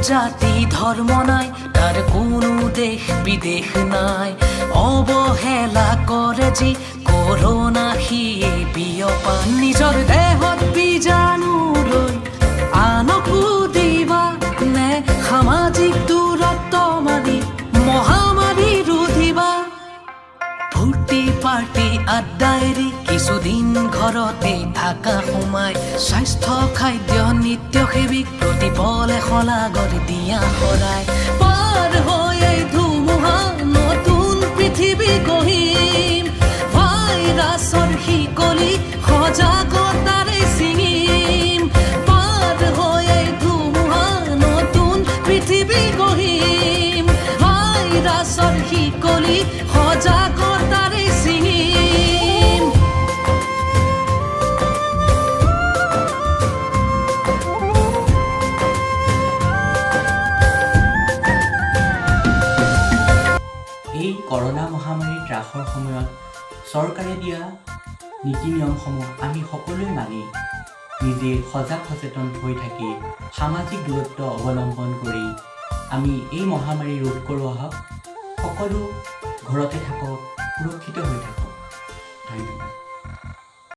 জাতি ধৰ্ম নাই, তাৰ কোনো দেশ বিদেশ নাই। অৱহেলা কৰে যি কৰোণা সিয়ে বিয়পা। নিজৰ দেহত বীজাণু লৈ আনকো দিবা নে, সামাজিক দূৰত্ব মানি মহামাৰী ৰুধিবা? ফূৰ্তি পাৰ্টি আড্ডা এৰি কিছুদিন ঘৰতে থাকা সোমাই, স্বাস্থ্য খাদ্য নিত্য সেৱীক প্ৰতিপলে শলাগত দিয়া শৰাই। পাৰ হৈ এই ধুমুহা নতুন পৃথিৱী গঢ়িম, ভাইৰাছৰ শিকলি সজাগতাৰে ছিঙিম। পাৰ হৈ এই ধুমুহা নতুন পৃথিৱী গঢ়িম, ভাইৰাছৰ শিকলি সজাগতাৰে ছিঙিম। এই কৰোণা মহামাৰীৰ ত্ৰাসৰ সময়ত চৰকাৰে দিয়া নীতি নিয়মসমূহ আমি সকলোৱে মানি নিজে সজাগ সচেতন হৈ থাকি সামাজিক দূৰত্ব অৱলম্বন কৰি আমি এই মহামাৰী ৰোধ কৰোঁ আহক। সকলো ঘৰতে থাকক, সুৰক্ষিত হৈ থাকক। ধন্যবাদ।